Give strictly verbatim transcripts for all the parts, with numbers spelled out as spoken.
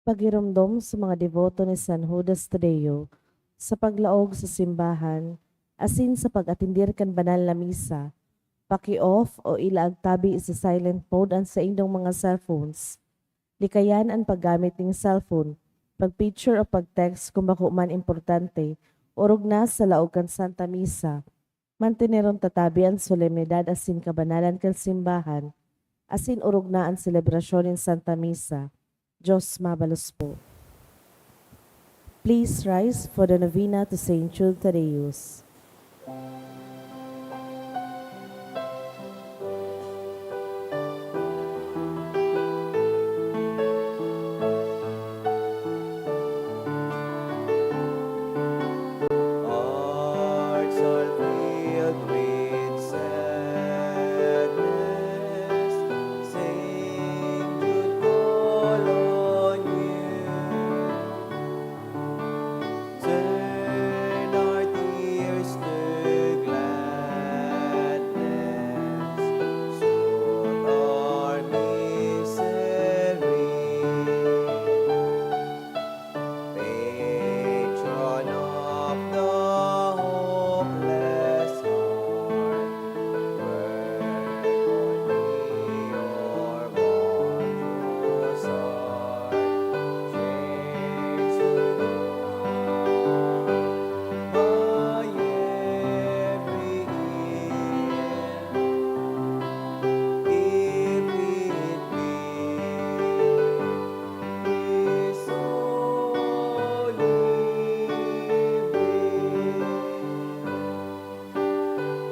Paghiromdom sa mga deboto ni San Judas Tadeo sa paglaog sa simbahan asin sa pag-atendir kan banal na misa. Paki-off o ilaag tabi sa silent mode an saindong mga cellphones. Likayan an paggamit nin cellphone, pag-picture o pag-text kun bako man importante, orog na sa laog kan Santa Misa. Manteneron ta tabi an solemnidad asin kabanalan kan simbahan, asin orog na an selebrasyon nin Santa Misa. Diyos mabalos po. Please rise for the novena to Saint Jude Thaddeus. Hearts are filled with sadness, Saint Jude call on you. Turn our tears to gladness, soothe our misery. Patron of the hopeless heart, work on me your wondrous art. Change the world by every ill, if it be His holy will.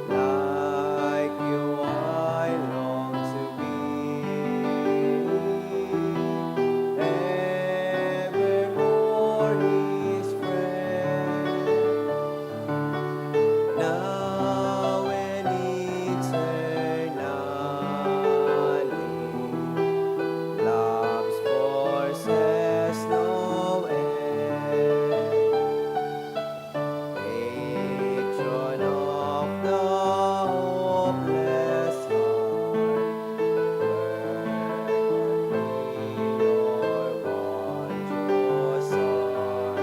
Like you, I long to be evermore His friend, now and eternally. Love's force has no end. Patron of the hopeless heart, work on me your wondrous art.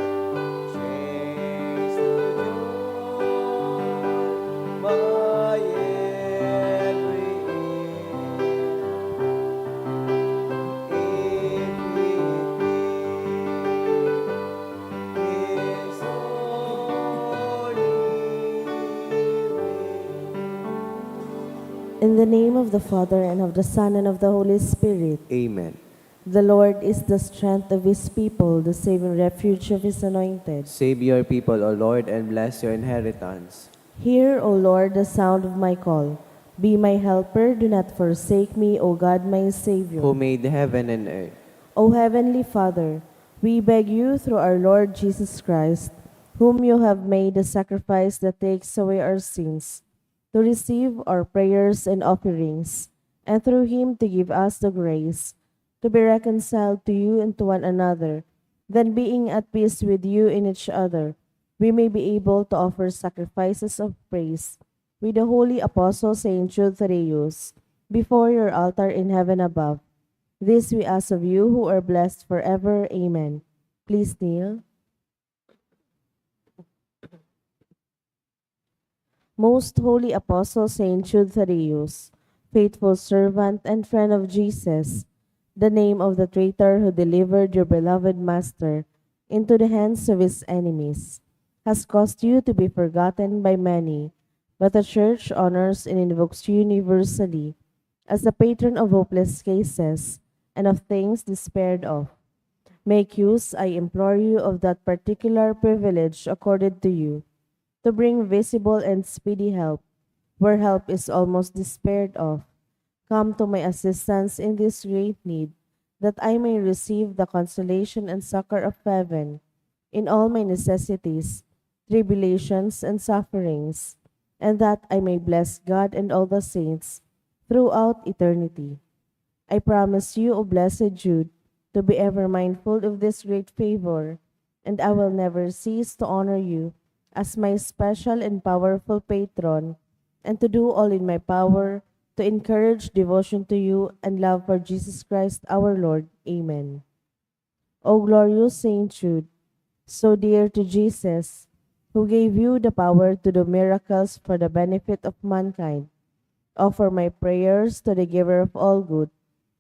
Change the joy by every ill, if it be His holy will. In the name of the Father, and of the Son, and of the Holy Spirit. Amen. The Lord is the strength of His people, the saving refuge of His anointed. Save your people, O Lord, and bless your inheritance. Hear, O Lord, the sound of my call. Be my helper, do not forsake me, O God, my Savior. Who made heaven and earth. O Heavenly Father, we beg you through our Lord Jesus Christ, whom you have made a sacrifice that takes away our sins, to receive our prayers and offerings, and through him to give us the grace to be reconciled to you and to one another, then being at peace with you and each other, we may be able to offer sacrifices of praise with the holy apostle Saint Jude Thaddeus before your altar in heaven above. This we ask of you who are blessed forever. Amen. Please kneel. Most Holy Apostle Saint Jude Thaddeus, faithful servant and friend of Jesus, the name of the traitor who delivered your beloved Master into the hands of his enemies, has caused you to be forgotten by many, but the Church honors and invokes you universally as the patron of hopeless cases and of things despaired of. Make use, I implore you, of that particular privilege accorded to you, to bring visible and speedy help, where help is almost despaired of. Come to my assistance in this great need, that I may receive the consolation and succor of heaven in all my necessities, tribulations, and sufferings, and that I may bless God and all the saints throughout eternity. I promise you, O Blessed Jude, to be ever mindful of this great favor, and I will never cease to honor you as my special and powerful patron, and to do all in my power to encourage devotion to you and love for Jesus Christ our Lord. Amen. O glorious Saint Jude, so dear to Jesus, who gave you the power to do miracles for the benefit of mankind, offer my prayers to the Giver of all good,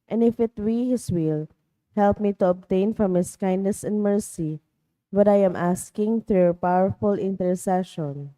and if it be His will, help me to obtain from His kindness and mercy what I am asking through your powerful intercession.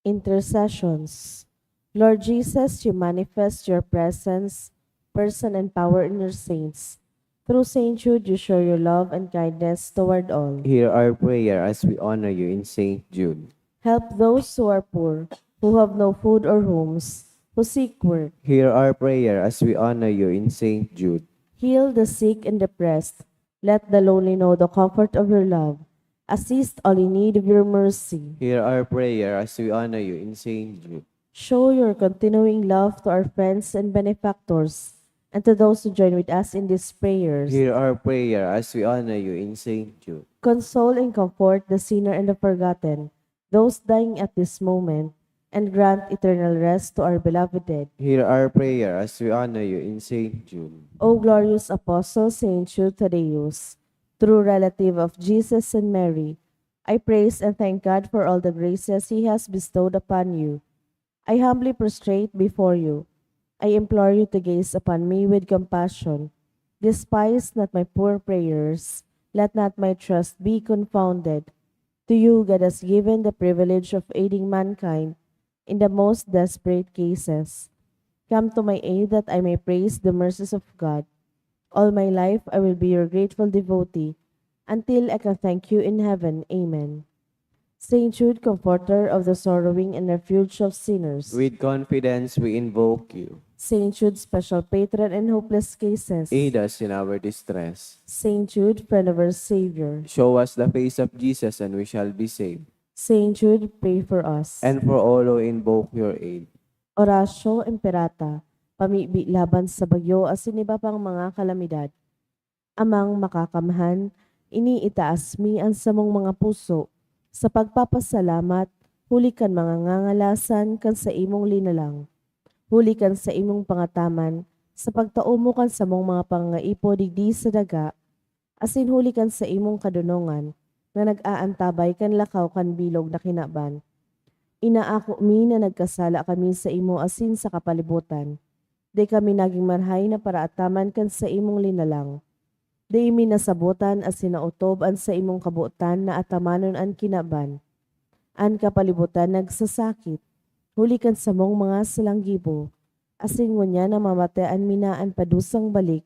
Intercessions. Lord Jesus, you manifest your presence, person, and power in your saints. Through Saint Jude, you show your love and kindness toward all. Hear our prayer as we honor you in Saint Jude. Help those who are poor, who have no food or homes, who seek work. Hear our prayer as we honor you in Saint Jude. Heal the sick and depressed. Let the lonely know the comfort of your love. Assist all in need of your mercy. Hear our prayer as we honor you in Saint Jude. Show your continuing love to our friends and benefactors, and to those who join with us in these prayers. Hear our prayer as we honor you in Saint Jude. Console and comfort the sinner and the forgotten, those dying at this moment, and grant eternal rest to our beloved dead. Hear our prayer as we honor you in Saint Jude. O glorious Apostle Saint Jude Thaddeus, true relative of Jesus and Mary, I praise and thank God for all the graces He has bestowed upon you. I humbly prostrate before you. I implore you to gaze upon me with compassion. Despise not my poor prayers. Let not my trust be confounded. To you, God has given the privilege of aiding mankind in the most desperate cases. Come to my aid that I may praise the mercies of God. All my life, I will be your grateful devotee until I can thank you in heaven. Amen. Saint Jude, comforter of the sorrowing and refuge of sinners. With confidence we invoke you. Saint Jude, special patron in hopeless cases. Aid us in our distress. Saint Jude, friend of our Savior. Show us the face of Jesus and we shall be saved. Saint Jude, pray for us. And for all who invoke your aid. Oratio Imperata, pamibi laban sa bagyo asin iba pang mga kalamidad. Amang Makakamhan, iniitaas mi an samong mga puso sa pagpapasalamat huli kan mga ngangalasan kan saimong linalang, huli kan saimong pangataman sa pagtao mo kan samong mga pangangaipo digdi sa daga, asin huli kan saimong kadonongan na nag-aantabay kan lakaw kan bilog na kinaban. Inaako mi na nagkasala kami saimo asin sa kapalibotan. Dai kami nagin marahay na paraataman kan saimong linalang. Dai mi nasabotan asin naotob an saimong kabotan na atamanon an kinaban. An kapalibotan nagsasakit, huli kan samong mga salanggibo, asin ngunyan namamatean mi na an padusang balik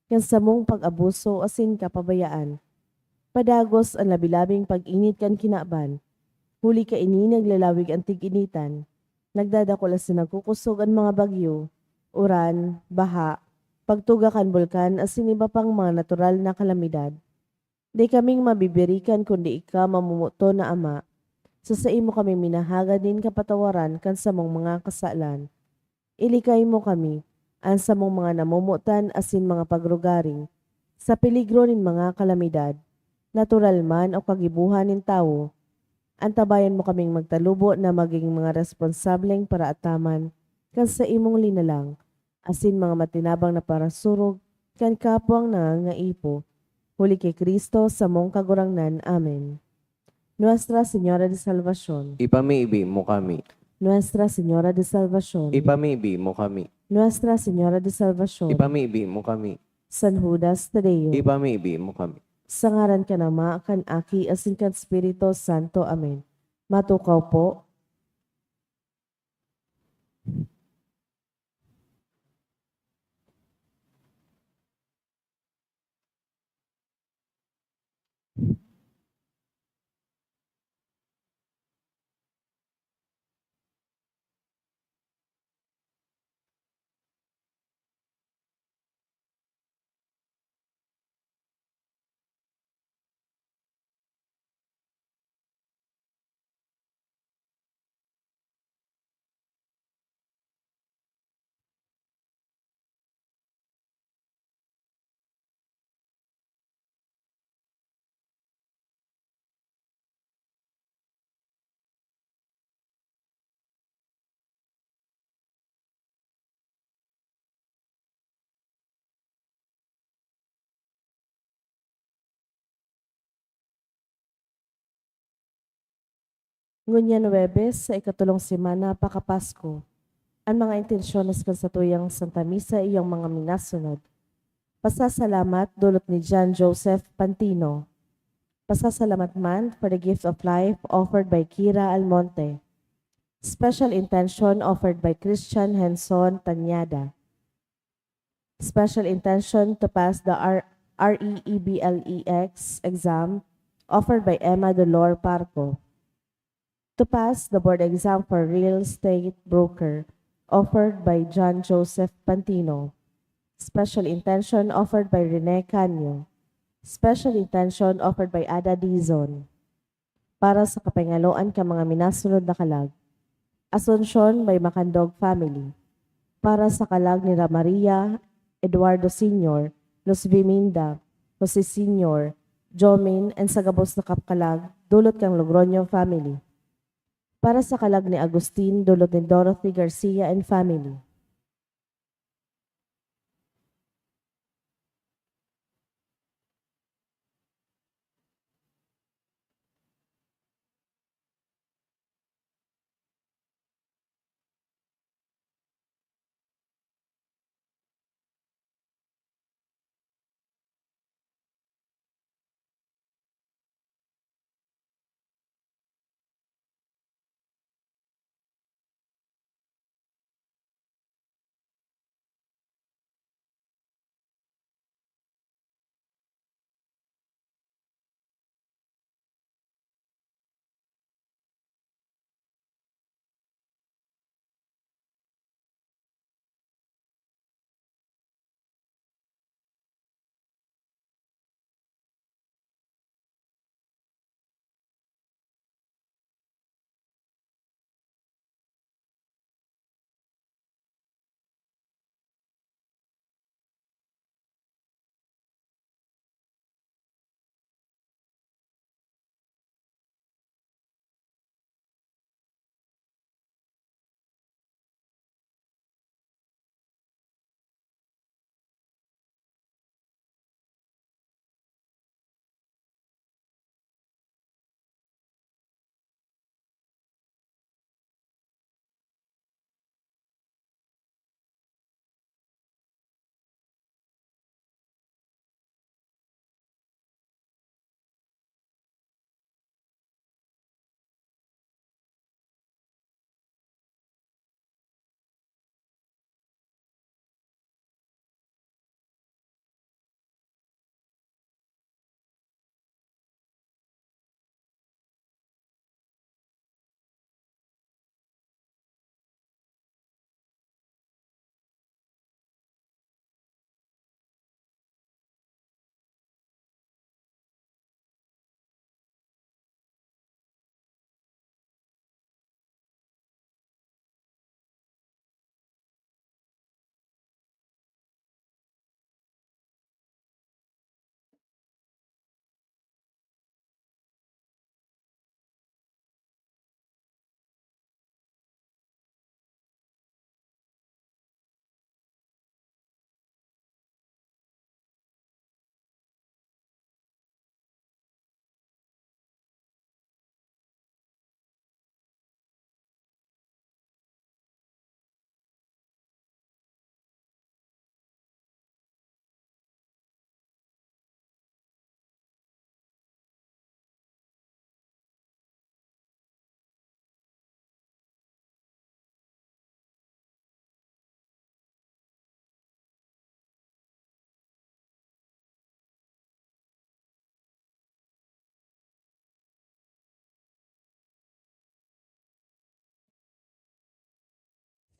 kan samong pag-abuso asin kapabayaan. Padagos an labi-labing pag-init kan kinaban, huli kaini naglalawig an tig-initan. Nagdadakul asin nagkukosog an mga bagyo, uran, baha, pagtuga kan bulkan asin iba pang mga natural na kalamidad. Dai kaming mabibirikan kundi ika, mamomoton na Ama. Sa saimo kami minahagad nin kapatawaran kan samong mga kasalan. Ilikay mo kami, an samong mga namomotan asin mga pagrugaring, sa peligro nin mga kalamidad, natural man o kagibohan nin tawo. Antabayan mo kaming magtalubo na magin mga responsableng paraataman kan saimong linalang, asin mga matinabang na parasurog kan kapwang nangangaipo. Huli ki Cristo, samong Kagurangnan. Amen. Nuestra Señora de Salvacion. Ipamibi mo kami. Nuestra Señora de Salvacion. Ipamibi mo kami. Nuestra Señora de Salvacion. Ipamibi mo kami. San Judas Tadeo. Ipamibi mo kami. Sa ngaran kan Ama, kan Aki, asin kan Espiritu Santo. Amen. Matukaw po. Ngunyan Huwebes, sa ikatulong semana pakapasko, an mga intensyones kan satuyang Santa Misa iyang mga minasunod. Pasasalamat, dulot ni John Joseph Pantino. Pasasalamat man for the gift of life offered by Kira Almonte. Special intention offered by Christian Henson Tanyada. Special intention to pass the R-, R E E B L E X exam offered by Emma Dolor Parco. To pass the board exam for real estate broker offered by John Joseph Pantino. Special intention offered by Rene Canio. Special intention offered by Ada Dizon. Para sa kapangaloan kan mga minasunod na kalag. Asuncion by Macandog family. Para sa kalag ni Ra Maria, Eduardo Senior, Luz Viminda, Jose Senior, Jomin, and sa gabos na kapkalag, dulot kan Logroño family. Para sa kalag ni Agustin, dulot ni Dorothy Garcia and family.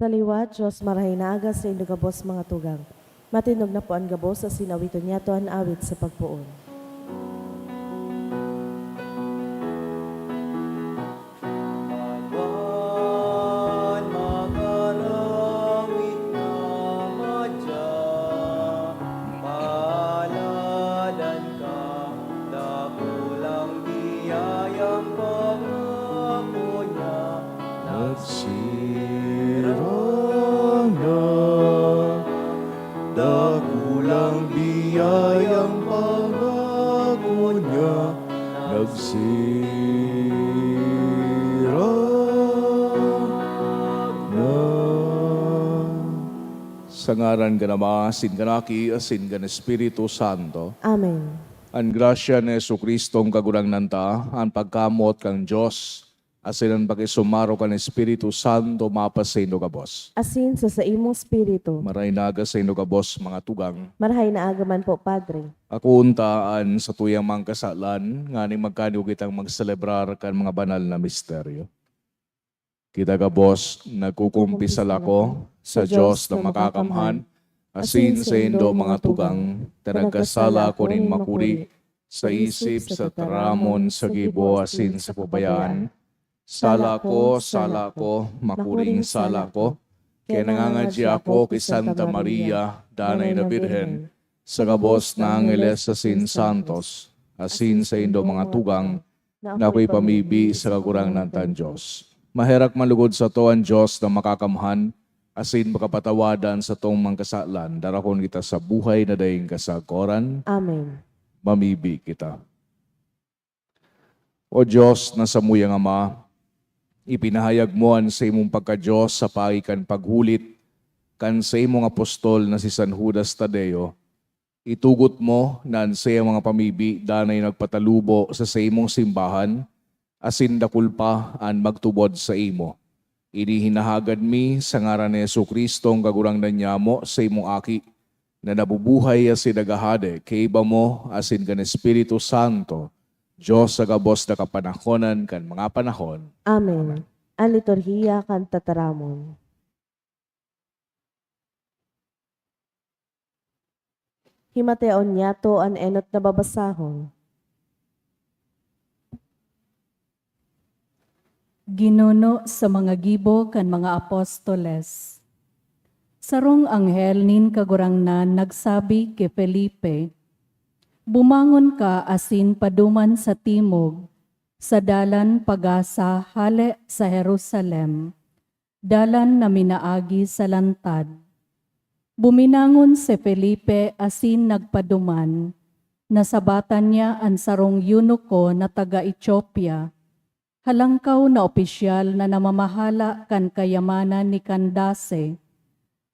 Sa liwat, Dios, marahay na aga saindo gabos mga tugang. Matindog na po an gabos asin awiton niyato an awit sa pagpoon. Aman makarawit na madya, palad an dakulang biyayang pangako niya. Nagsirang na dakulang biyayang pangako. Sa ngaran kan Ama, asin kan Aki, asin kan Espiritu Santo. Amen. An grasya ni Jesu-Cristong Kagurangnan ta, an pagkamoot kan Dios, asin an pakisumaro kan Espiritu Santo mapasaindo gabos. Asin sa saimong espiritu. Maray na aga saindo gabos, mga tugang. Marahay na aga man po, Padre. Ako unta an satuyang mga kasalan, nganing magkaniyo kitang magselebrar kan mga banal na misteryo. Kita gabos, nagkukumpisal ako sa Dios na makakamhan, asin saindo, mga tugang, ta nagkasala ako nin makuri, sa isip, sa tataramon, sa gibo, asin sa pabayaan. Sala ko, sala ko, makuring sala ko, kaya nangangadya ako ki Santa Maria, danay na Birhen, sa gabos na angeles asin santos, asin saindo, mga tugang, na ako'y pamibi sa Kagurangnan tang Dios. Maherak man lugod sato an Dios na makakamhan, asin makapatawadan satong mga kasalan, darahon kita sa buhay na daing kasagkoran. Amen. Mamibi kita. O Dios na samuyang Ama, ipinahayag mo an saimong pagka-Dios sa paagi kan paghulit kan saimong apostol na si San Judas Tadeo. Itugot mo na an saiyang mga pamibi danay nagpatalubo sa saimong simbahan, asin dakul pa an magtubod saimo. Ini hinahagad mi sa ngaran ni Jesu-Cristo, an Kagurangnan nyamo, saimong Aki, na nabubuhay asin naghahade kaiba mo asin kan Espiritu Santo, Dios sa gabos na kapanahonan kan mga panahon. Amen. An liturhiya kan tataramon. Himateon niyato an enot na babasahon. Ginuno sa mga gibo kan mga apostoles. Sarong anghel nin Kagurangnan nagsabi ki Felipe, "Bumangon ka asin paduman sa timog, sa dalan pagasa hale sa Jerusalem, dalan na minaagi sa lantad." Buminangon si Felipe asin nagpaduman. Nasabatan niya an sarong eunuko na taga Etiopia, halangkaw na opisyal na namamahala kan kayamanan ni Candace,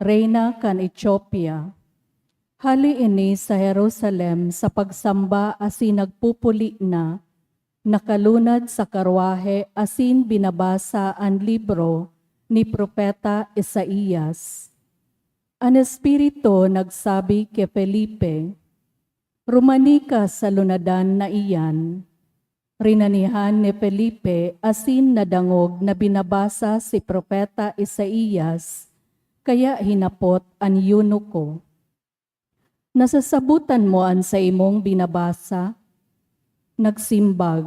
reyna kan Etiopia. Hale ini sa Jerusalem sa pagsamba asin nagpupuli na, nakalunad sa karwahe asin binabasa an libro ni Propeta Isaias. An Espiritu nagsabi ki Felipe, "Rumani ka sa lunadan na iyan." Rinanihan ni Felipe asin nadangog na binabasa si Propeta Isaias, kaya hinapot an eunuko, "Nasasabotan mo an saimong binabasa?" Nagsimbag,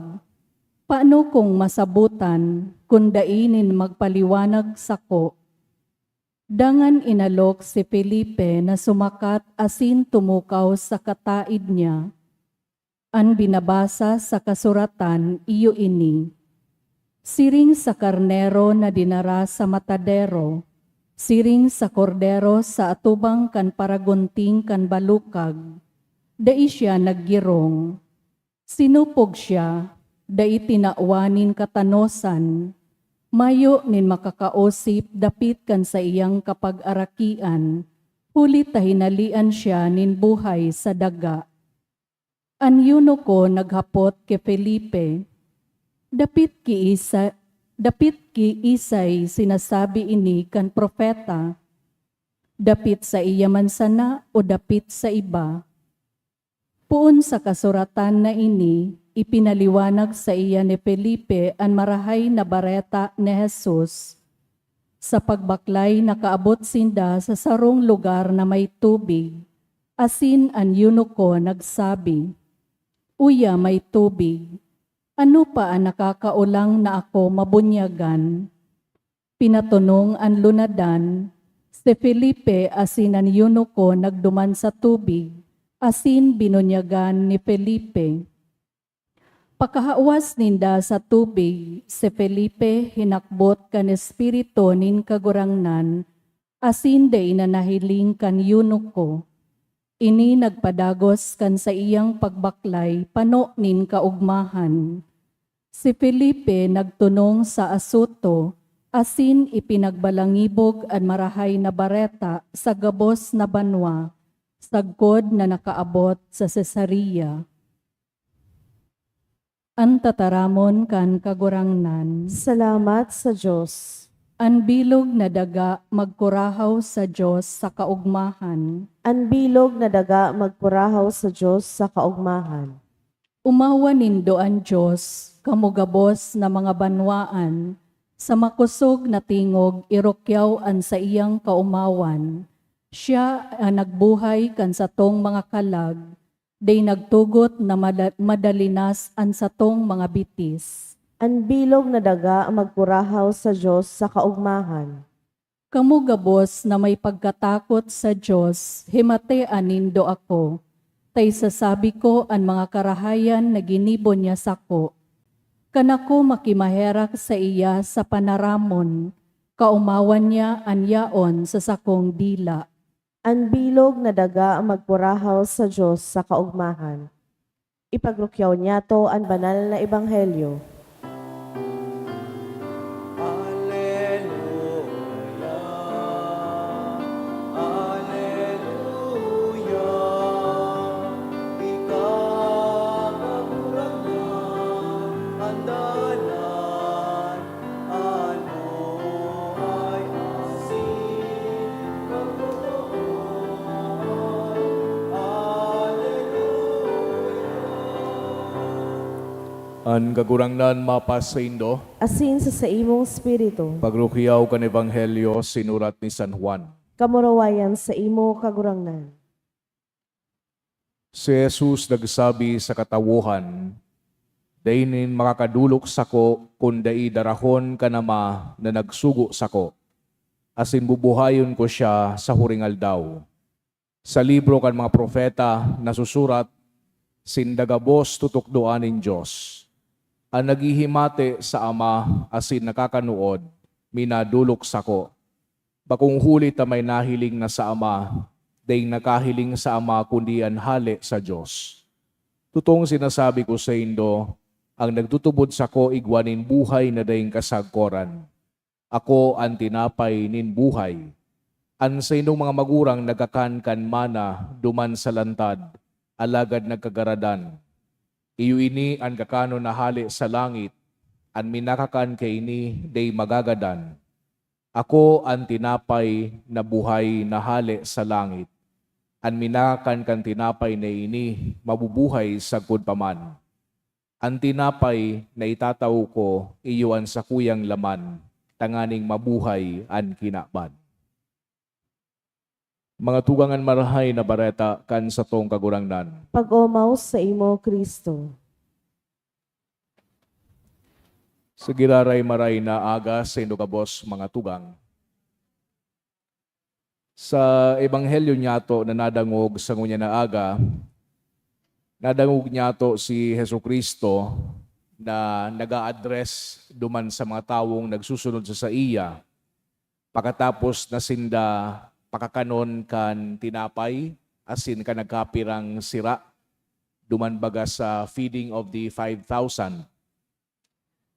"Paano kong masabotan kun dai nin magpaliwanag sako?" Dangan inalok si Felipe na sumakat asin tumukaw sa kataed niya. An binabasa sa kasuratan iyo ini, "Siring sa karnero na dinara sa matadero, siring sa kordero sa atubang kan paragunting kan balukag, dai siya naggirong. Sinupog siya, dai tinawan nin katanosan. Mayo nin makakaosip dapit kan saiyang kapagarakian, huli ta hinalean siya nin buhay sa daga." An eunuko naghapot ki Felipe, "Dapit ki isa, dapit ki isay sinasabi ini kan propeta? Dapit saiya man sana o dapit sa iba?" Poon sa kasuratan na ini, ipinaliwanag saiya ni Felipe an Marahay na Bareta ni Jesus. Sa pagbaklay, nakaabot sinda sa sarong lugar na may tubig, asin an eunuko nagsabi, "Uya, may tubig. Ano pa an nakakaolang na ako mabunyagan?" Pinatunong an lunadan, si Felipe asin an eunuko nagduman sa tubig, asin binunyagan ni Felipe. Pakahawas ninda sa tubig, si Felipe hinakbot kan Espiritu nin Kagurangnan, asin dai na nahiling kan eunuko. Ini nagpadagos kan saiyang pagbaklay pano nin kaogmahan. Si Felipe nagtunong sa Azoto, asin ipinagbalangibog an Marahay na Bareta sa gabos na banwa, sagkod na nakaabot sa Cesarea. An tataramon kan Kagurangnan. Salamat sa Dios. An bilog na daga magkurahaw sa Dios sa kaogmahan. An bilog na daga magkurahaw sa Dios sa kaogmahan. Omawan nindo an Dios, kamo gabos na mga banwaan, sa makosog na tingog irukyaw an saiyang kaomawan. Siya an nagbuhay kan satong mga kalag, dai nagtugot na mada-, madalinas an satong mga bitis. An bilog na daga magkurahaw sa Dios sa kaogmahan. Kamo gabos na may pagkatakot sa Dios, himatea nindo ako, ta isasabi ko an mga karahayan na ginibo niya sako. Kan ako makimaherak saiya sa panaramon, kaomawan niya an yaon sa sakong dila. An bilog na daga magkurahaw sa Dios sa kaogmahan. Ipagrukyaw niyato an banal na ebanghelyo. Aleluya, aleluya, ika, Kagurangnan, an dalan, An Kagurangnan mapasaindo. Asin sa saimong espiritu. Pagrukyaw kan Ebanghelyo sinurat ni San Juan. Kamurawayan saimo, Kagurangnan. Si Jesus nagsabi sa katawohan, "Dai nin makakadolok sako kun dai darahon kan Ama na nagsugo sako, asin bubuhayon ko siya sa huring aldaw." Sa libro kan mga propeta nasusurat, "Sinda gabos tutukdoan nin Dios. An naghihimate sa Ama asin nakakanood, minadolok sako." Bakong huli ta may nahiling na sa Ama, daing nakahiling sa Ama kundi an hale sa Dios. Totoong sinasabi ko saindo, an nagtutubod sako igwa nin buhay na daing kasagkoran. Ako an tinapay nin buhay. An saindong mga magurang nagkakan kan mana duman sa lantad, alagad nagkagaradan. Iyo ini an kakanon na hale sa langit, an minakakan kaini dai magagadan. Ako an tinapay na buhay na hale sa langit. An minakan kan tinapay na ini mabubuhay sagkod pa man. An tinapay na itatao ko, iyo an sakuyang laman, tanganing mabuhay an kinaban. Mga tugang, an Marahay na Bareta kan satong Kagurangnan. Pag-omaw saimo, Cristo. Sa giraray-maray na aga saindo gabos, mga tugang. Sa ebanghelyo niyato na nadangog sa ngunyan na aga, nadangog niyato si Jesu-Cristo na nag-a-address duman sa mga tawong nagsusunod sa saiya, pakatapos na sinda pakakanon kan tinapay asin kan nagkapirang sira, duman baga sa feeding of the five thousand.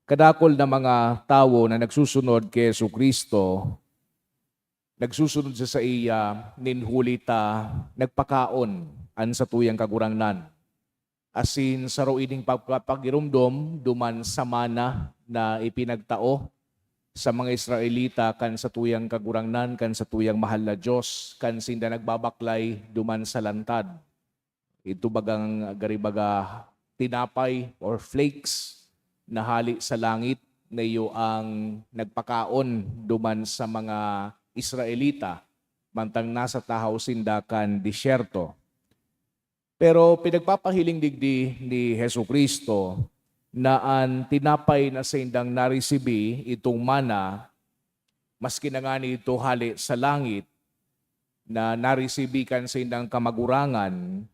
Kadakul na mga tawo na nagsusunod ki Jesu-Cristo, nagsusunod sa saiya nin huli ta nagpakaon an satuyang Kagurangnan. Asin saro ining pagpapagiromdom duman sa mana na ipinagtao sa mga Israelita kan satuyang Kagurangnan, kan satuyang mahal na Dios, kan sinda nagbabaklay duman sa lantad. Ito bagang gari baga tinapay or flakes na hale sa langit na iyo ang nagpakaon duman sa mga Israelita mantang nasa tahaw sinda kan disyerto. Pero pinagpapahiling digdi ni Jesu-Cristo na an tinapay na saindang naresibi, itong mana, maski na ngani ito hale sa langit, na naresibi kan saindang kamagurangan,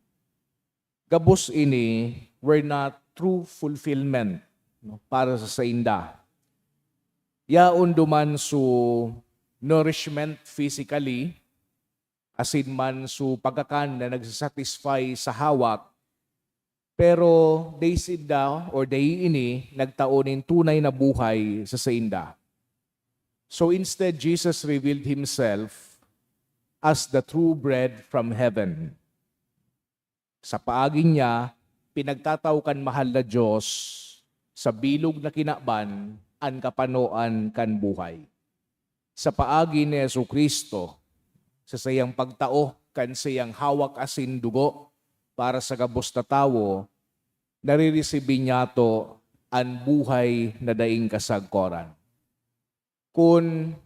gabos ini were not true fulfillment, no, para sa sainda. Yaon duman su nourishment physically, asin man su pagkakan na nagsasatisfy sa hawak, pero dai sinda or dai ini nagtao nin tunay na buhay sa sainda. So instead, Jesus revealed himself as the true bread from heaven. Sa paagi niya, pinagtatao kan mahal na Diyos sa bilog na kinaban an kapanoan kan buhay. Sa paagi ni Jesu-Cristo, sa saiyang pagtao kan saiyang hawak asin dugo para sa gabos na tawo, naririsibi niyato an buhay na daing kasagkoran. Kun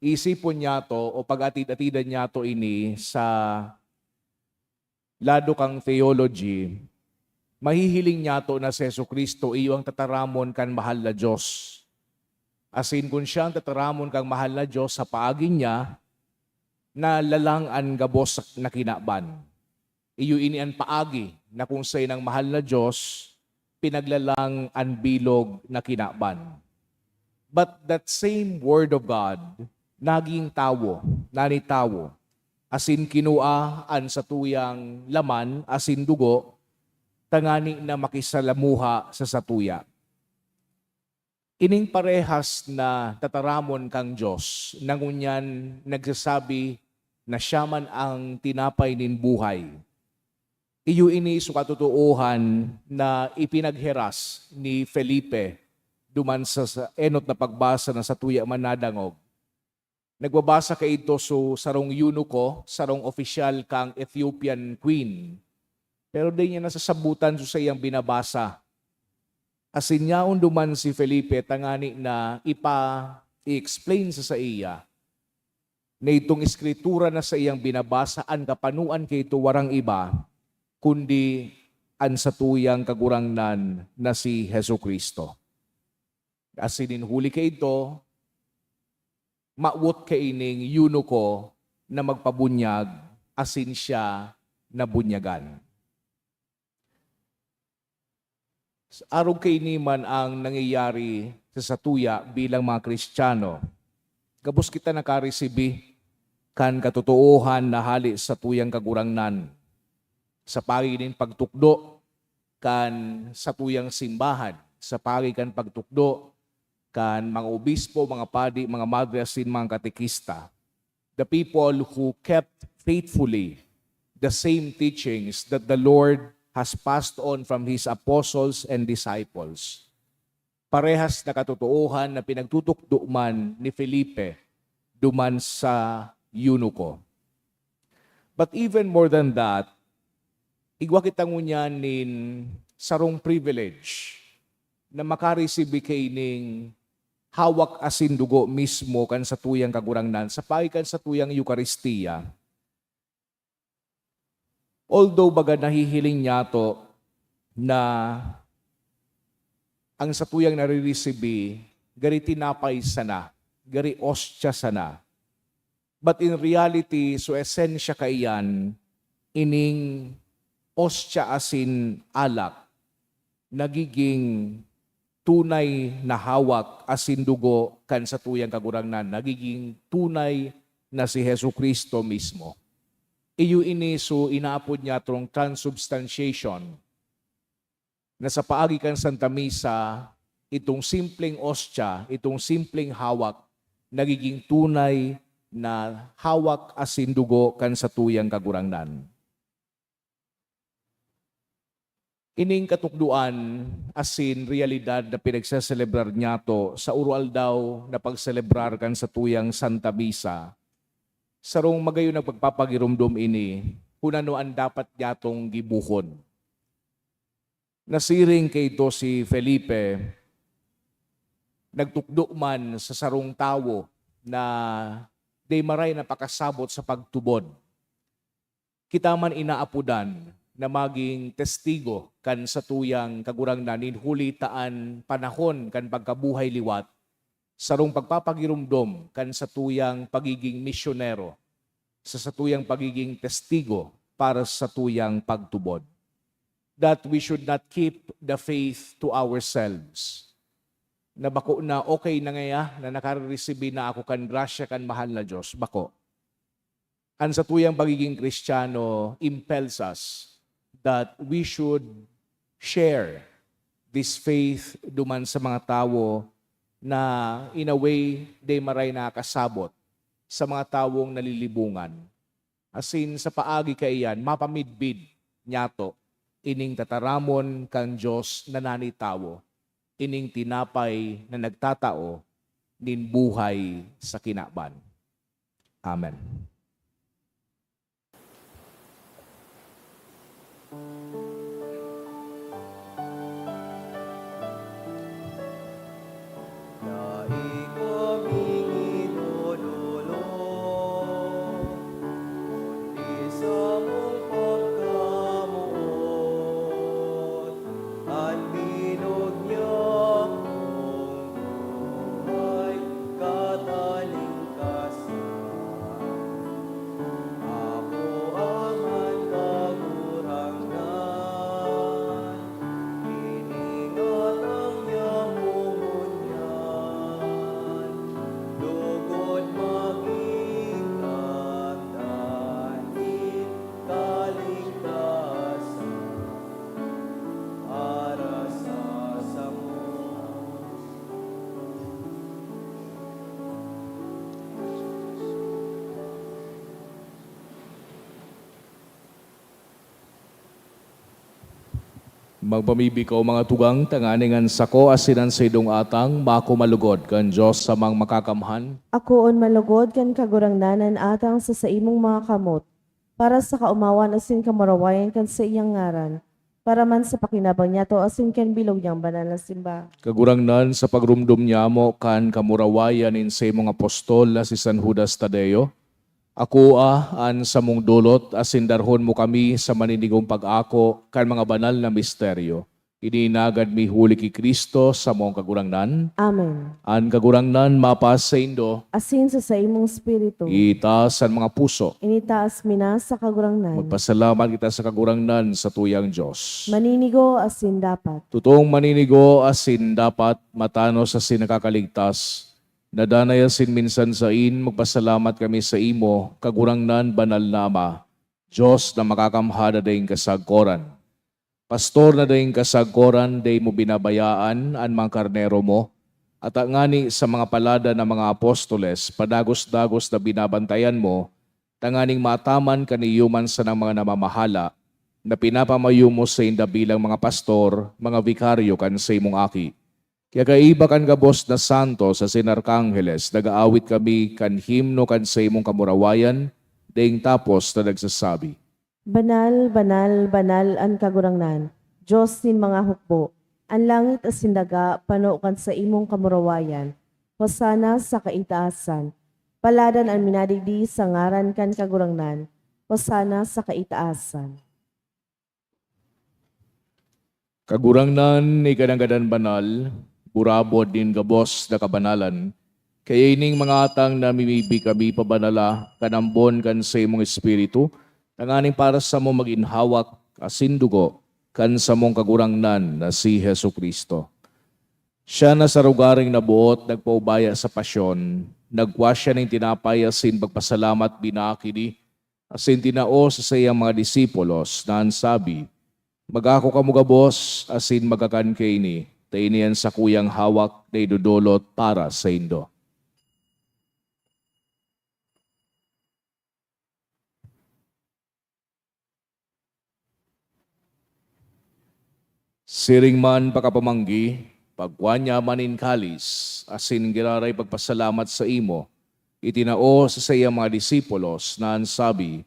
isipon niyato o pag-atid-atidan niyato ini sa lado kan theology, mahihiling niyato na si Jesu-Cristo iyo an tataramon kan mahal na Diyos. Asin kun siya an tataramon kan mahal na Diyos sa paagi niya, nalalang an gabos na kinaban. Iyo ini an paagi na kun saen an mahal na Diyos pinaglalang an bilog na kinaban. But that same Word of God naging tawo, nani tawo, asin kinua an satuyang laman asin dugo, tangani na makisalamuha sa satuya. Ining parehas na tataramon kan Diyos na ngunyan nagsasabi na siya man an tinapay nin buhay. Iyo ini sa katotoohan na ipinagheras ni Felipe duman sa, sa enot na pagbasa na satuya man nadangog. Nagbabasa kaidto so sarong eunuko, sarong opisyal kan Ethiopian queen. Pero dai niya nasasabotan so saiyang binabasa. Asin yaon duman si Felipe tangani na ipa-, i-explain sa saiya na itong eskritura na saiyang binabasa an kapanoan kaito warang iba, kundi an satuyang Kagurangnan na si Jesu-Cristo. Asin nin huli kaidto, mawot kaining eunuko na magpabunyag asin siya nabunyagan. Arog kaini man ang nangyayari sa satuya bilang mga Kristiyano. Gabos kita nakaresibi kan katotoohan na hale sa satuyang Kagurangnan, sa paagi nin pagtukdo kan satuyang simbahan, sa paagi kan pagtukdo kan mga obispo, mga padi, mga madre, asin mga katekista. The people who kept faithfully the same teachings that the Lord has passed on from His apostles and disciples. Parehas na katotoohan na pinagtutukdo man ni Felipe duman sa eunuko. But even more than that, igwa kita ngunyan nin sarong privilege na makaresibi kaining hawak asin dugo mismo kan satuyang Kagurangnan sa paagi kan satuyang Eukaristia. Although baga nahihiling niyato na ang satuyang naririsibi gari tinapay sana, gari ostya sana. But in reality, so esensya kaiyan, ining ostya asin alak, nagiging tunay na hawak asin dugo kan satuyang Kagurangnan, nagiging tunay na si Jesu-Cristo mismo. Iyo ini so inaapod niyatong transubstantiation, na sa paagi kan Santa Misa, itong simpleng ostya, itong simpleng hawak, nagiging tunay na hawak asin dugo kan satuyang Kagurangnan. Ining katukdoan asin realidad na pinagseselebrar niyato sa uro-aldaw na pagselebrar kan satuyang Santa Misa, sarong magayon na pagpapagiromdom ini kun ano an dapat niyatong gibohon. Nasiring kaidto si Felipe, nagtukdo man sa sarong tawo na dai maray na pakasabot sa pagtubod. Kita man inaapodan na magin testigo kan satuyang Kagurangnan nin huli ta an panahon kan pagkabuhay liwat, sarong pagpapagiromdom kan satuyang pagiging misyonero, sa satuyang pagiging testigo para sa satuyang pagtubod. That we should not keep the faith to ourselves. Na bako na okay na ngaya na nakareresibi na ako kan grasya kan mahal na Diyos. Bako. An satuyang pagiging Kristiyano impels us that we should share this faith duman sa mga tawo na in a way, di maray nakakasabot sa mga tawong nalilibungan. Asin sa paagi kaiyan, mapamidbid nyato ining tataramon kan Dios na nani tawo, ining tinapay na nagtatao nin buhay sa kinaban. Amen. Dai kami nagdodolok, kundi samong pagkamoot, an binog niyang buhay katalingkasan. Ako ang Kagurangnan, hiningat ang yaon ngunyan, lugod magin tanda nin kaligtasan para sa samo. Magpamibi kamo, mga tugang, tanganing an sako asin an saindong atang mako malugod kan Dios Amang Makakamhan. Akoon malugod kan Kagurangnan an atang sa saimong mga kamot, para sa kaomawan asin kamurawayan kan saiyang ngaran, para man sa pakinabang niyato asin kan bilog niyang banal na simbahan. Kagurangnan, sa pagromdom niyamo kan kamurawayan nin saimong apostol na si San Judas Tadeo, akoa an samong dolot asin darhon mo kami sa maninigong pag-ako kan mga banal na misteryo. Ini inagad mi huli ki Cristo, samong Kagurangnan. Amen. An Kagurangnan mapasaindo. Asin sa saimong espiritu. Itaas an mga puso. Initaas mi na sa Kagurangnan. Magpasalamat kita sa Kagurangnan, satuyang Dios. Maninigo asin dapat. Totoong maninigo asin dapat, matanos asin nakakaligtas, na danay asin minsan sain, magpasalamat kami saimo, Kagurangnan, banal na Ama, Dios na makakamhan na daing kasagkoran. Pastor na daing kasagkoran, dai mo binabayaan an mga karnero mo, at ngani sa mga palada na mga apostoles, padagos-dagos na binabantayan mo, tanganing mataman kan iyo man sanang mga namamahala, na pinapamayo mo sainda bilang mga pastor, mga bikaryo kan saimong Aki. Kaya kaiba kan gabos na santos asin arkangeles, nag-aawit kami kan himno kan saimong kamurawayan, daing tapos na nagsasabi, "Banal, banal, banal an Kagurangnan, Dios nin mga hukbo. An langit asin daga pano kan saimong kamurawayan. Hosana sa kaitaasan. Paladan an minadigdi sa ngaran kan Kagurangnan. Hosana sa kaitaasan." Kagurangnan, ika nanggad an banal, burabod nin gabos na kabanalan. Kaya ining mga atang namimibi kami pabanala kan ambon kan saimong Espiritu, tanganing para samo magin hawak asin dugo kan samong Kagurangnan na si Jesu-Cristo. Siya na sa rogaring naboot nagpaubaya sa pasyon, nagkua siya nin tinapay asin pagpasalamat, binakidi, asin tinao sa saiyang mga disipulos, na an sabi, "Magako kamo gabos asin magkakan kaini, ta ini an sakuyang hawak na idodolot para saindo." Siring man pakapamanggi, pagkua niya man nin kalis, asin giraray pagpasalamat saimo, itinao sa saiyang mga disipulos, na an sabi,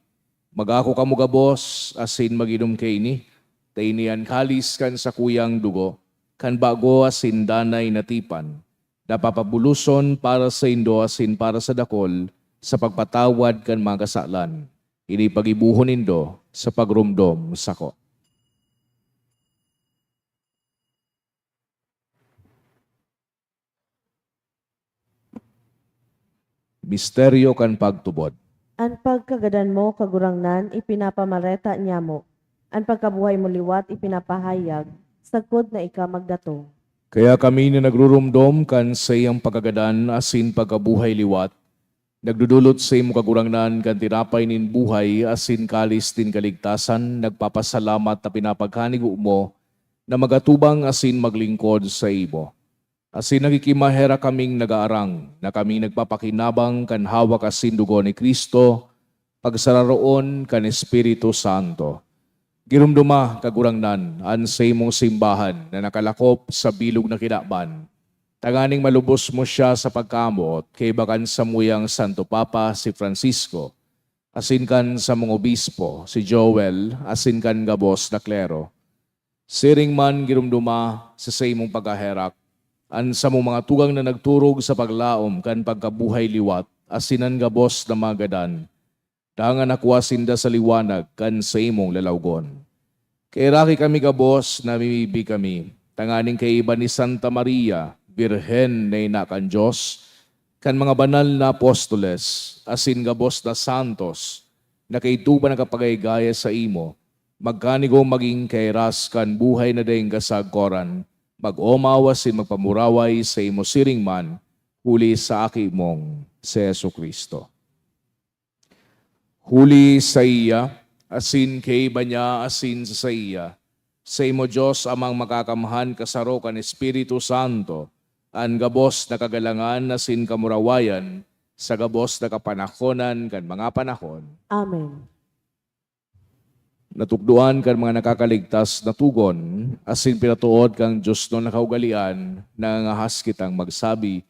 "Magako kamo gabos asin mag-inom kaini, ta ini an kalis kan sakuyang dugo, kan bago asin danay na tipan, na papabuloson para saindo asin para sa dakol sa pagpatawad kan mga kasalan. Ini paggibohon nindo sa pagromdom sako." Misteryo kan pagtubod. An pagkagadan mo, Kagurangnan, ipinapamareta niamo. An pagkabuhay mo liwat ipinapahayag, sagkod na ika magdatong. Kaya kami na nagruromdom kan saiyang pagkagadan asin pagkabuhay liwat, nagdodolot saimo, Kagurangnan, kan tinapay nin buhay asin kalis nin kaligtasan, nagpapasalamat ta pinapagkanigo mo na magatubang asin maglingkod saimo. Asin nakikimaherak kaming nagaarang na kami nagpapakinabang kan hawak asin dugo ni Cristo, pagsararoon kan Espiritu Santo. Giromdoma, Kagurangnan, an saimong simbahan na nakalakop sa bilog na kinaban, tanganing malubos mo siya sa pagkamoot kaiba kan samuyang Santo Papa, si Francisco, asin kan samong obispo, si Joel, asin kan gabos na klero. Siring man giromdoma sa saimong pagkaherak an samong mga tugang na nagturog sa paglaom kan pagkabuhay liwat asin an gabos na mga gadan, dangan nakua sinda sa liwanag kan saimong lalawgon. Kaheraki kami gabos, namimibi kami, tanganing kaiba ni Santa Maria, Birhen na ina kan Dios, kan mga banal na apostoles, asin gabos na santos, na kaidto pa nakapagaygaya saimo, magkanigong magin kahiras kan buhay na daing kasagkoran, mag-omaw asin magpamuraway saimo siring man, huli sa Aki mong si Jesu-Cristo. Huli saiya, asin kaiba niya, asin sa saiya, saimo, Dios Amang Makakamhan, kasaro kan Espiritu Santo, an gabos na kagalangan asin kamurawayan sa gabos na kapanahonan kan mga panahon. Amen. Natukdoan kan mga nakakaligtas na togon, asin pinatood kan diosnon na kaugalean, nangangahas kitang magsabi,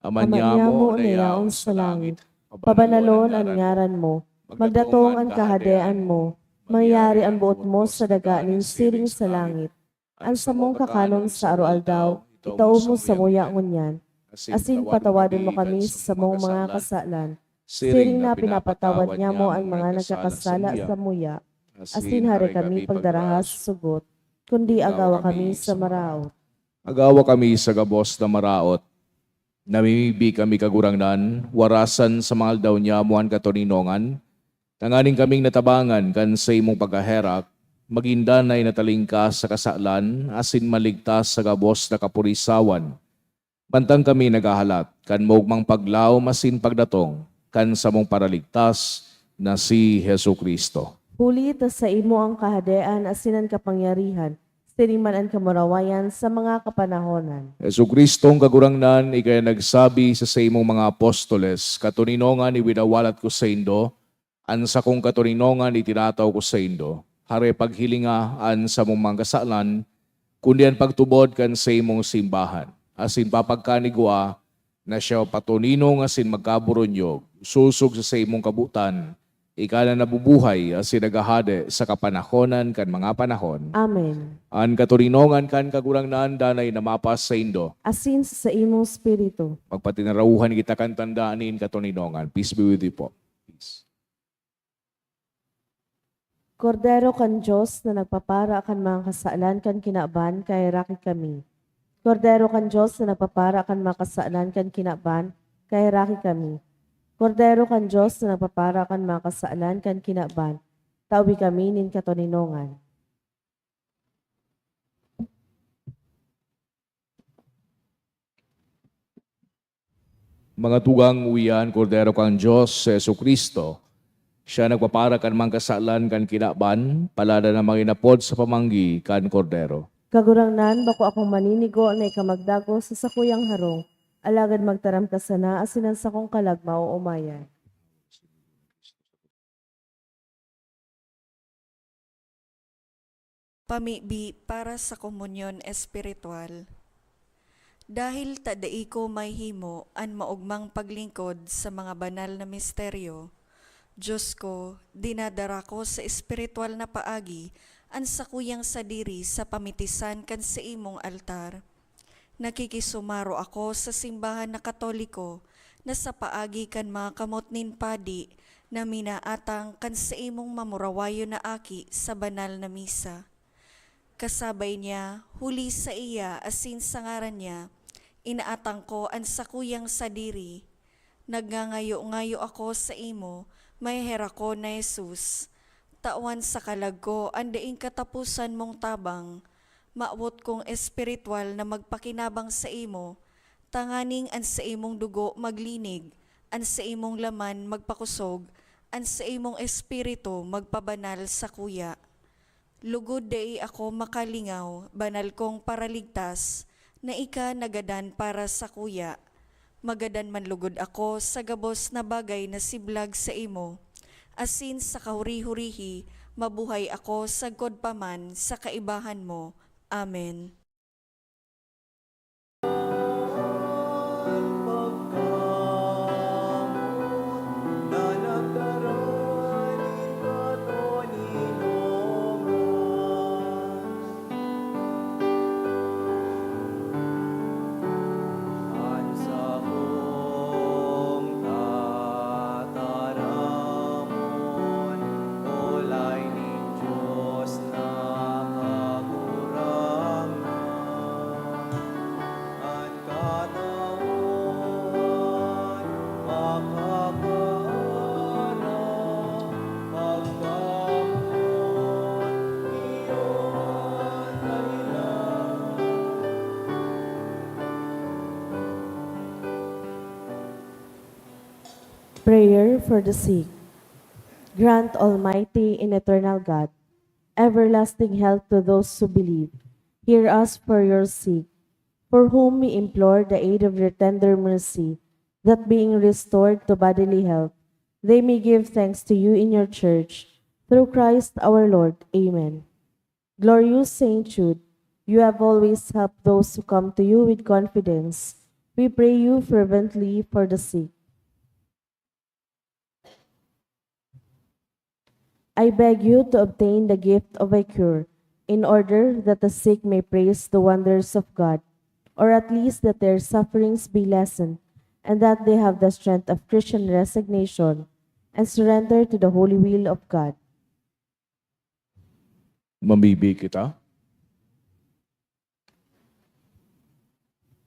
Ama Ama niamo niamo na na yaon yaon sa sa langit, langit, pabanalon an ngaran mo, magdatong an kahadean mo, mangyari an boot mo sa daga nin siring sa langit. An samong kakanon sa aroaldaw, itao mo samuya ngunyan, asin patawadon mo kami sa samong mga kasalan, siring na pinapatawad niamo an mga nagkakasala samuya, asin hare kami pagdaraha sa sugot, kundi agawa kami sa maraot. Agawa kami sa gabos na maraot. Namimibi kami, Kagurangnan, warasan sa mga aldaw niamo an katoninongan, tanganing kaming natabangan kan saimong pagkaherak, magin danay na talingkas sa kasalan asin maligtas sa gabos na kapurisawan, mantang kami naghahalat kan maogmang paglaom asin pagdatong kan samong Paraligtas na si Jesu-Cristo. Huli ta saimo an kahadean asin an kapangyarihan, siring man an kamurawayan sa mga kapanahonan. Jesu-Cristong Kagurangnan, ika an nagsabi sa saimong mga apostoles, "Katoninongan iwinawalat ko saindo, an sakong katoninongan itinataw ko saindo." Hare paghilinga an samong mga kasalan, kundi an pagtubod kan saimong simbahan, asin papagkanigwa na siya patoninong asin magkaburunyog, sosog sa saimong kabotan, ika na nabubuhay asin naghahade sa kapanahonan kan mga panahon. Amen. An katoninongan kan Kagurangnan danay na mapas saindo. Asin sa saimong espiritu. Magpatinarauhan kita kan tanda nin katoninongan. Peace be with you po. Peace. Kordero kan Dios na nagpapara kan mga kasalan kan kinaban, kaheraki kami. Kordero kan Dios na nagpapara kan mga kasalan kan kinaban, kaheraki kami. Kordero kan Dios na nagpapara kan mga kasalan kan kinaban, tawi kami nin katoninongan. Mga tugang, uya an Kordero kan Dios, si Jesu-Cristo. Siya nagpapara kan mga kasalan kan kinaban, paladan na manginapod sa pamanggi kan Kordero. Kagurangnan, bako akong maninigo na ika magdagos sa sakuyang harong, alagad magtaram ka sana asin an sakong kalag maoomayan. Pamibi para sa komunyon espiritual. Dahil ta dai ko mahimo an maogmang paglingkod sa mga banal na misteryo, Dios ko, dinadara ko sa espiritual na paagi an sakuyang sadiri sa pamitisan kan saimong altar. Nakikisumaro ako sa simbahan na Katoliko na sa paagi kan mga kamot nin padi na minaatang kan saimong mamurawayon na aki sa banal na misa. Kasabay niya, huli saiya asin sa ngaran niya, inaatang ko an sakuyang sadiri. Nagngangayo-ngayo ako saimo, maheherakon na Jesus. Tawan sa kalag ko an daing kataposan mong tabang. Mawot kong espiritual na magpakinabang saimo, tanganing an saimong dugo maglinig, an saimong laman magpakosog, an saimong espiritu magpabanal sakuya. Lugod dai ako makalingaw, banal kong Paraligtas, na ika nagadan para sakuya. Magadan man lugod ako sa gabos na bagay na siblag saimo, asin sa kahuri-hurihi mabuhay ako sagkod pa man sa kaibahan mo. Amen. An sakong tataramon, olay nin Dios na Kagurangnan. An katauhan makakaaram, pagkamoot iyo an dahilan. Prayer for the sick. Grant, Almighty and eternal God, everlasting health to those who believe. Hear us for your sick, for whom we implore the aid of your tender mercy, that being restored to bodily health, they may give thanks to you in your church, through Christ our Lord. Amen. Glorious Saint Jude, you have always helped those who come to you with confidence. We pray you fervently for the sick. I beg you to obtain the gift of a cure, in order that the sick may praise the wonders of God, or at least that their sufferings be lessened, and that they have the strength of Christian resignation and surrender to the holy will of God. Mamibi kita.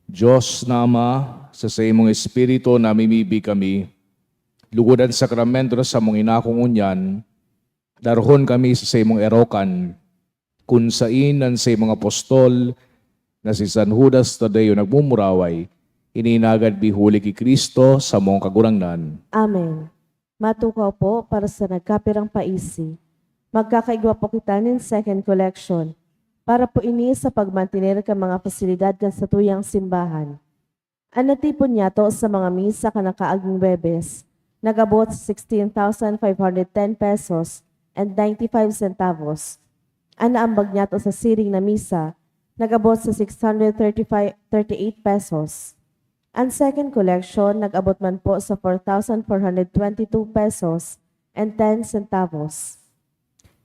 Dios na Ama, sa saimong Espiritu namimibi kami, lugod an sakramento na samong inako ngunyan, darahon kami sa saimong erokan, kun saen an saimong apostol na si San Judas Tadeo nagmumuraway, ini nagad bihuli ki Cristo, samong Kagurangnan. Amen. Matukaw po para sa nagkapirang paisi. Magkakaigwa po kita nin second collection para po ini sa pagmantener kan mga pasilidad kan satuyang simbahan. An natipon niyato sa mga misa kan nakaaging Huwebes nag-abot sa sixteen thousand five hundred ten pesos and ninety-five centavos. An naambag niyato sa siring na misa nag-abot sa six hundred thirty-five, thirty-eight pesos. An second collection nag-abot man po sa four thousand four hundred twenty-two pesos and ten centavos.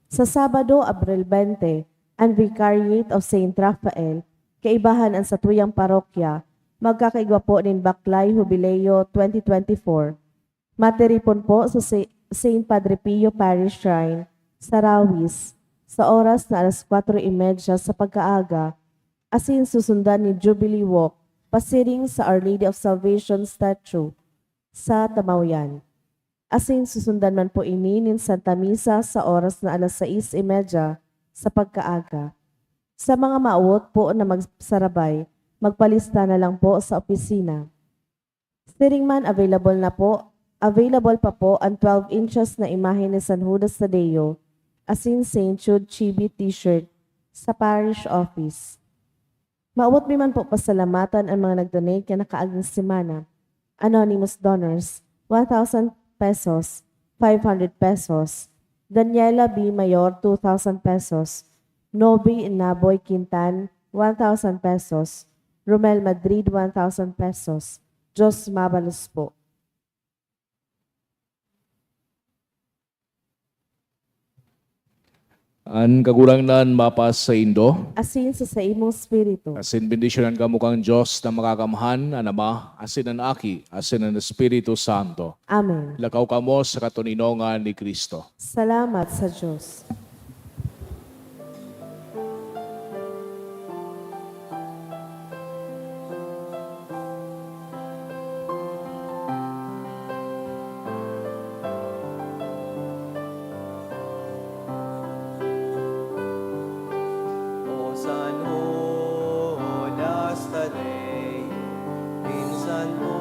Sa Sabado, Abril twenty, an Vicariate of Saint Raphael, kaibahan an satuyang parokya, magkakaigwa po nin Baklay Jubileo twenty twenty-four. Matiripon po sa Sa-, Saint Padre Pio Parish Shrine sa Rawis sa oras na alas kwatro y medya sa pagkaaga, asin susundan nin Jubilee Walk pasiring sa Our Lady of Salvation Statue sa Tamaoyan. Asin susundan man po ini nin Santa Misa sa oras na alas sais y medya sa pagkaaga. Sa mga maawot po na magsarabay, magpalista na lang po sa opisina. Siring man, available na po, available pa po an twelve inches na imahe ni San Judas Tadeo asin Saint Jude chibi T-shirt sa parish office. Maawot mi man po pasalamatan an mga nag-donate kan nakaaging semana. Anonymous donors, one thousand pesos, five hundred pesos. Daniela B. Mayor, two thousand pesos. Nobi Inaboy Quintan, one thousand pesos. Romel Madrid, one thousand pesos. Dios mabalos po. An Kagurangnan mapasaindo. Asin sa saimong espiritu. Asin bendisyonan kamo kan Dios na Makakamhan, an Ama, asin an Aki, asin an Espiritu Santo. Amen. Lakaw kamo sa katoninongan ni Cristo. Salamat sa Dios. O San Judas Tadeo, minsan po